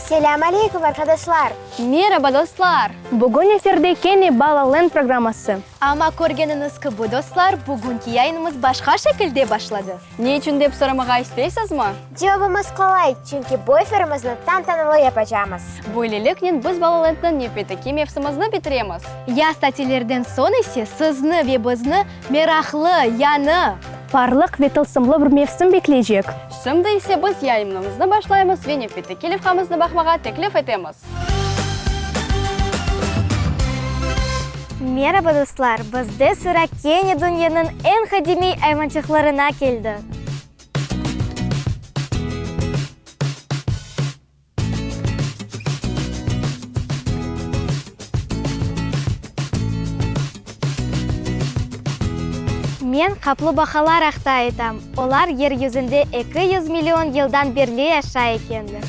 Selâm aleyküm, arqadaşlar! Meraba, dostlar! Bugün efirde kene Balaland programması. Amma körgeniñiz kibi, dostlar, bugünki yayınımız başqa şekilde başladı. Ne içün dep soramağa isteysizmi? Cevabımız qolay, çünki bu efirimizni tantanalı yapacamız. Böyleliknen biz Balalandnıñ nevbetteki mevsimizni bitiremiz. Yaz tatillerden soñ ise sizni ve bizni meraqlı, yañı. Parlaq ve tılsımlı bir mevsim bekleycek. Şimdi ise biz yayınımıznı başlaymız ve nevbetteki levhamıznı baqmağa teklif etemiz. Meraba, dostlar! Bizde sıra kene dünyanıñ eñ qadimiy ayvançıqlarına keldi. Men qaplıbaqalar aqta aytam, olar yer yüzünde 200 million yıldan berli yaşay ekenler.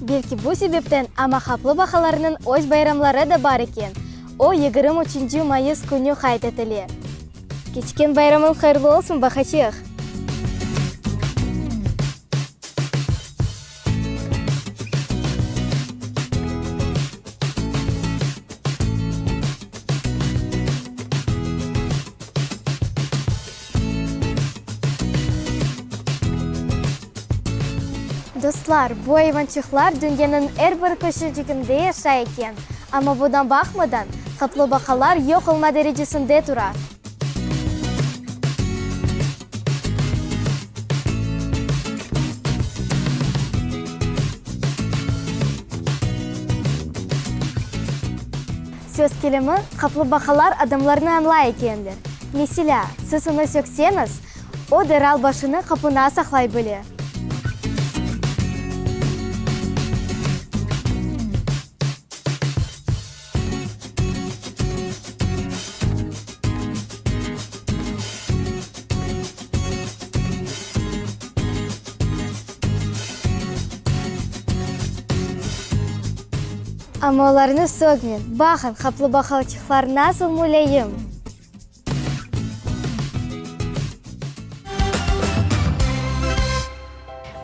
Belki bu sebepten, amma qaplıbaqalarnıñ öz bayramları da bar eken, o, yigirmi üçünci mayıs künü qayd etile. Keçken bayramıñ hayırlı olsun, baqaçıq! Dostlar, bu ayvançıqlar dünyanıñ er bir köşeciginde yaşay eken. Amma buña baqmadan, qaplıbaqalar yoq olma derecesinde tura. Söz kelimi, qaplıbaqalar adamlarnı añlay ekenler. Meselâ, siz onı sökseñiz, o deral başını qapına saqlay bile. Amma olarnı sögmeñ. Baqıñ, qaplıbaqalçıqlar nasıl mulâyim!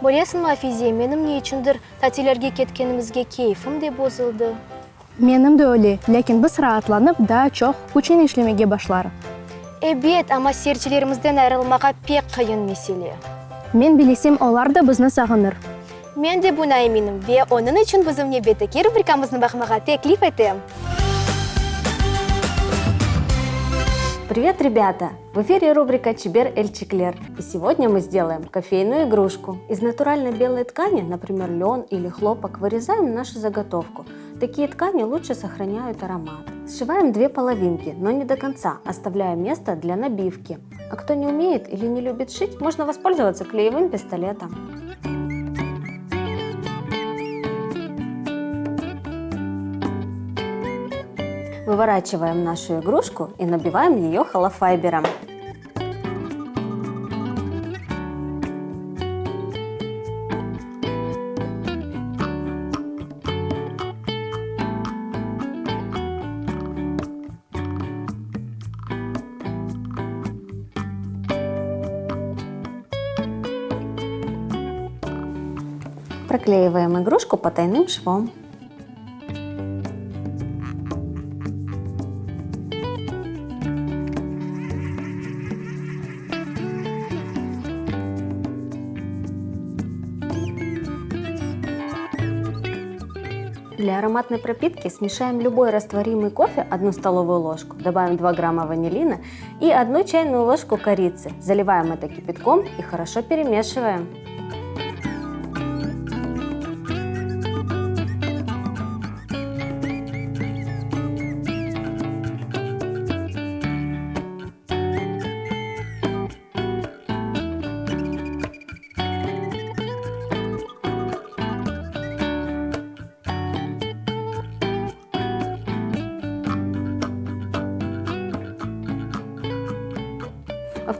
Bilesiñmi, Afize, menim ne içündir tatillerge ketkenimizge keyfim de bozuldı. Menim de öyle, lâkin biz raatlanıp, daa çoq küçnen işlemege başlarıq. Ebet, amma seyircilerimizden ayırılmağa pek qıyın mesele. Men bilesem, olar da bizni sağınır. Men de buña eminim ve onıñ içün bizim nevbetteki rubrikamıznı baqmağa teklif etem. Privet, ребята! В эфире рубрика Чебер Эльчиклер. И сегодня мы сделаем кофейную игрушку. Из натуральной белой ткани, например, лен или хлопок, вырезаем нашу заготовку. Такие ткани лучше сохраняют аромат. Сшиваем две половинки, но не до конца, оставляя место для набивки. А кто не умеет или не любит шить, можно воспользоваться клеевым пистолетом. Выворачиваем нашу игрушку и набиваем ее холофайбером. Проклеиваем игрушку потайным швом. Для ароматной пропитки смешаем любой растворимый кофе, одну столовую ложку, добавим 2 грамма ванилина и одну чайную ложку корицы. Заливаем это кипятком и хорошо перемешиваем.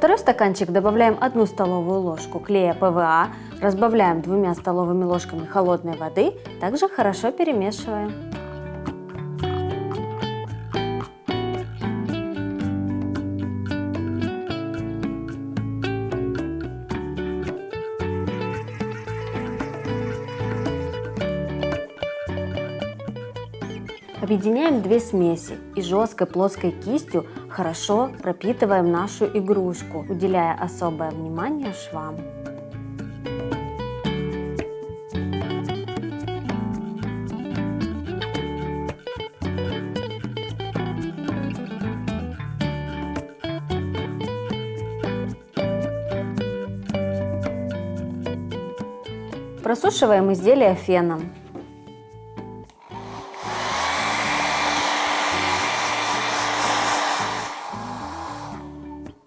второй стаканчик добавляем одну столовую ложку клея ПВА, разбавляем двумя столовыми ложками холодной воды, также хорошо перемешиваем. Объединяем две смеси и жесткой плоской кистью хорошо пропитываем нашу игрушку, уделяя особое внимание швам. Просушиваем изделие феном.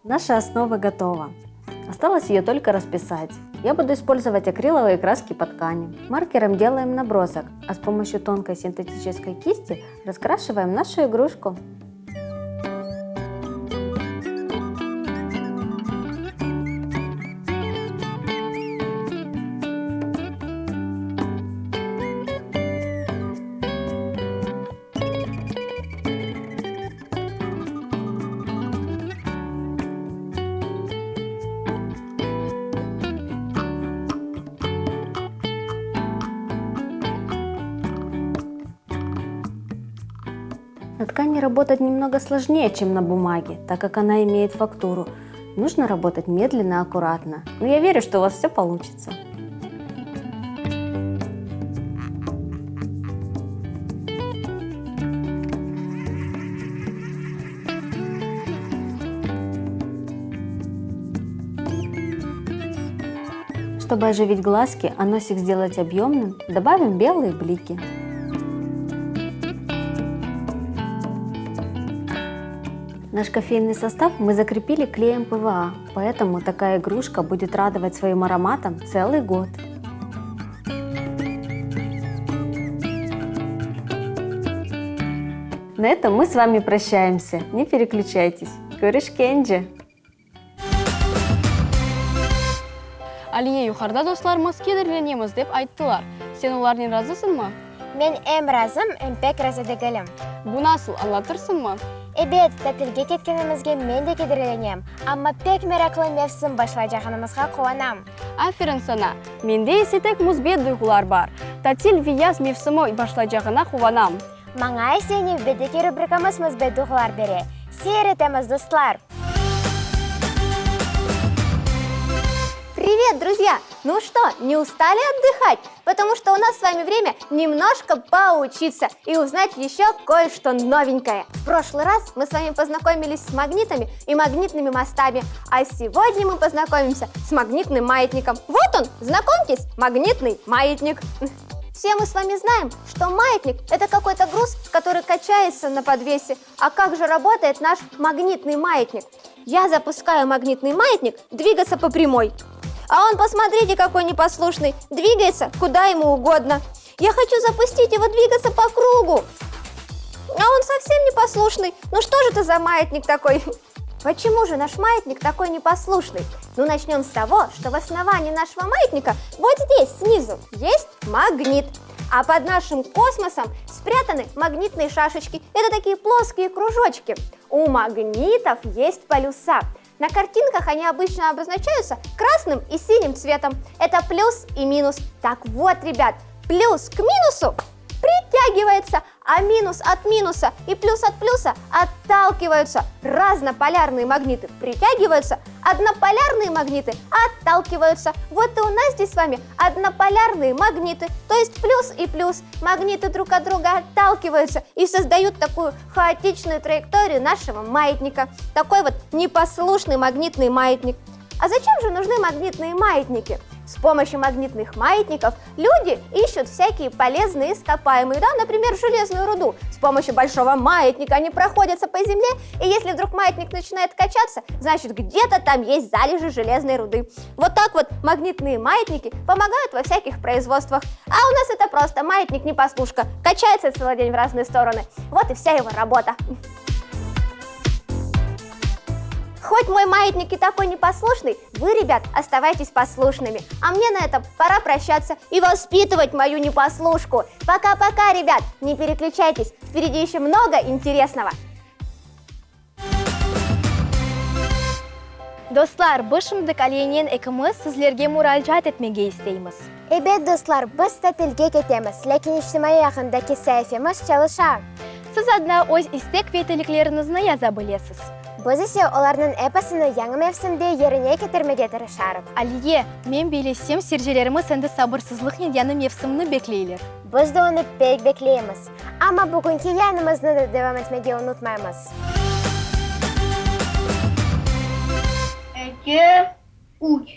Наша основа готова. Осталось ее только расписать. Я буду использовать акриловые краски по ткани. Маркером делаем набросок, а с помощью тонкой синтетической кисти раскрашиваем нашу игрушку. На ткани работать немного сложнее, чем на бумаге, так как она имеет фактуру. Нужно работать медленно и аккуратно. Но я верю, что у вас все получится. Чтобы оживить глазки, а носик сделать объемным, добавим белые блики. Наш кофейный состав мы закрепили клеем ПВА, поэтому такая игрушка будет радовать своим ароматом целый год. На этом мы с вами прощаемся. Не переключайтесь. Körüşkence! Aliye, yuqarıda dostlarımız kederlenemiz, dep ayttılar. Sen olarnen razısıñmı? Men em razım, em pek razı degilim. Bu nasıl, añlatırsıñmı? Ebet, tatilge ketkenimizge men de kederlenem, amma pek meraqlı mevsim başlaycağınımızğa quvanam. Aferin saña! Mende ise tek müsbet duyğular bar. Tatil ve yaz mevsimi başlaycağına quvanam. Maña ise nevbetteki rubrikamız müsbet duyğular bere. Seyir etemiz, dostlar! Привет, друзья! Ну что, не устали отдыхать? Потому что у нас с вами время немножко поучиться и узнать еще кое-что новенькое. В прошлый раз мы с вами познакомились с магнитами и магнитными мостами, а сегодня мы познакомимся с магнитным маятником. Вот он, знакомьтесь, магнитный маятник. Все мы с вами знаем, что маятник – это какой-то груз, который качается на подвесе. А как же работает наш магнитный маятник? Я запускаю магнитный маятник двигаться по прямой. А он, посмотрите, какой непослушный, двигается куда ему угодно. Я хочу запустить его двигаться по кругу. А он совсем непослушный. Ну что же это за маятник такой? Почему же наш маятник такой непослушный? Ну, начнем с того, что в основании нашего маятника вот здесь, снизу, есть магнит. А под нашим космосом спрятаны магнитные шашечки. Это такие плоские кружочки. У магнитов есть полюса. На картинках они обычно обозначаются красным и синим цветом. Это плюс и минус. Так вот, ребят, плюс к минусу притягивается, а минус от минуса и плюс от плюса отталкиваются. Разнополярные магниты притягиваются, однополярные магниты отталкиваются. Вот и у нас здесь с вами однополярные магниты, то есть плюс и плюс. Магниты друг от друга отталкиваются и создают такую хаотичную траекторию нашего маятника. Такой вот непослушный магнитный маятник. А зачем же нужны магнитные маятники? С помощью магнитных маятников люди ищут всякие полезные ископаемые, да, например, железную руду. С помощью большого маятника они проходятся по земле, и если вдруг маятник начинает качаться, значит, где-то там есть залежи железной руды. Вот так вот магнитные маятники помогают во всяких производствах. А у нас это просто маятник-непослушка, качается целый день в разные стороны. Вот и вся его работа. Хоть мой маятник и такой непослушный, вы, ребят, оставайтесь послушными. А мне на этом пора прощаться и воспитывать мою непослушку. Пока-пока, ребят, не переключайтесь, впереди еще много интересного. Dostlar, biz şimdilik Aliyenen ekimiz sizlerge muracaat etmege isteymiz. Ebet, dostlar, biz tatilge ketemiz, lâkin içtimaiy ağındaki saifemiz çalışa. Siz adına öz istek ve tilekleriñizni yaza bilesiz. Biz ise olarnıñ episini yañı mevsimde yerine ketirmege tırışarıq. Aliye, men bilesem, seyircilerimiz endi sabırsızlıqnen yañı mevsimni bekleyler. Biz de onı pek bekleymiz. Amma bugünki yayınımıznı da devam etmege unutmaymız. Eki, üç.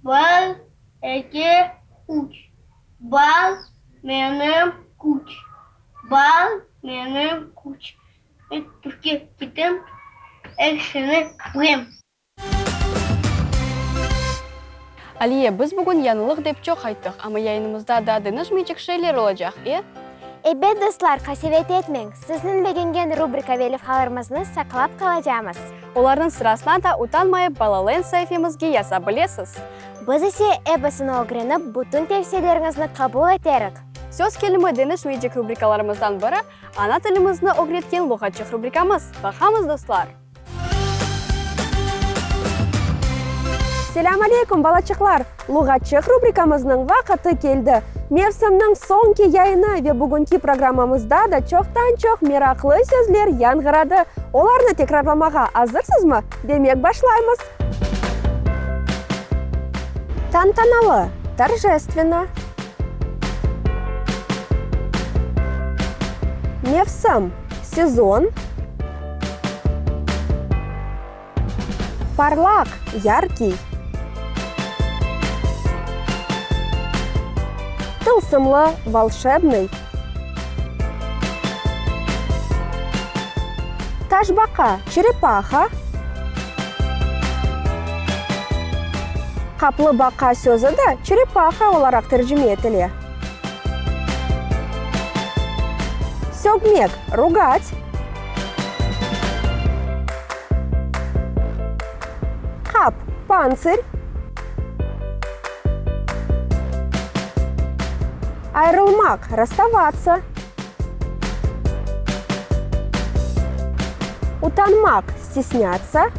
Bir, eki, üç. Bal menim küç. Bal menim küç. Mektepke ketem, er şeyni bilem. Aliye, biz bugün yañılıq dep çoq ayttıq, amma yayınımızda daa deñişmeycek şeyler olacaq, e? Ebet, dostlar, qasevet etmeñ, sizniñ begengen rubrika ve levhalarımıznı saqlap qalacamız. Olarnıñ sırasına da utanmayıp Balaland saifemizge yaza bilesiz. Biz ise episini ögrenip, bütün tevsiyeleriñizni qabul eterik. Söz kelimi deñişmeycek rubrikalarımızdan biri, ana tilimizni ögretken Luğatçıq rubrikamız. Baqamız, dostlar! Selâm aleyküm, balaçıqlar! Luğatçıq rubrikamıznıñ vaqıtı keldi. Mevsimniñ soñki yayını ve bugünki programmamızda da çoqtan-çoq meraqlı sözler yañğıradı. Olarnı tekrarlamağa azırsızmı? Demek, başlaymız! Tantanalı, torjestvenno. Mevsim, sezon. Parlaq, yarkiy. Tılsımlı, volşebnıy. Taşbaqa, çerepaha. Qaplı baqa sözü de çerepaha olaraq tercime etile. Sögmek, rugat. Qap, pantsir. Ayırılmaq, rasstavatsa. Utanmaq, stesnâtsa.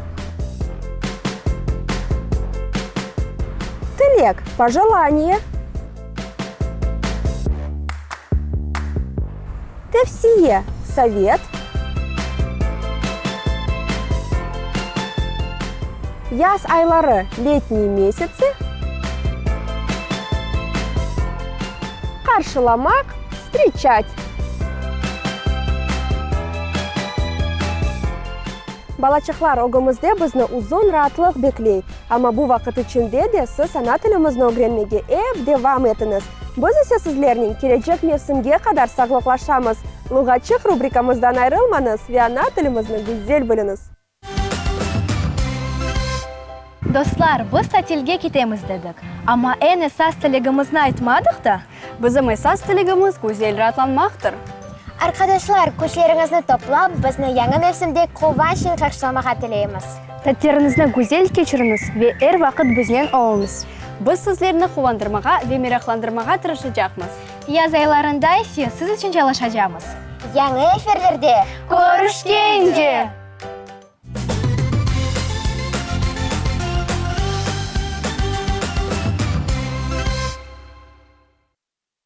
Tilek, pojelaniye. Tevsiye, sovet. Yaz ayları, letniye mesyatsy. Qarşılamaq, vstreçat. Balaçıqlar, ögümizde bizni uzun raatlıq bekley. Amma bu vaqıt içinde de siz ana tilimizni ögrenmege ep devam etiñiz. Biz ise sizlernen kelecek mevsimge qadar sağlıqlaşamız. Luğatçıq rubrikamızdan ayrılmañız ve ana tilimizni güzel biliñiz! Dostlar, biz tatilge ketemiz dedik, amma eñ esas tilegimizni aytmadıq da. Bizim esas tilegimiz güzel raatlanmaqtır. Arqadaşlar, küçleriñizni toplap, bizni yañı mevsimde quvançnen qarşılamağa tileymiz. Tatilleriñizni güzel keçiriñiz ve er vaqıt biznen oluñız. Biz sizlerni quvandırmağa ve meraqlandırmağa tırışacaqmız. Yaz aylarında ise siz içün çalışacamız. Yañı efirlerde körüşkence!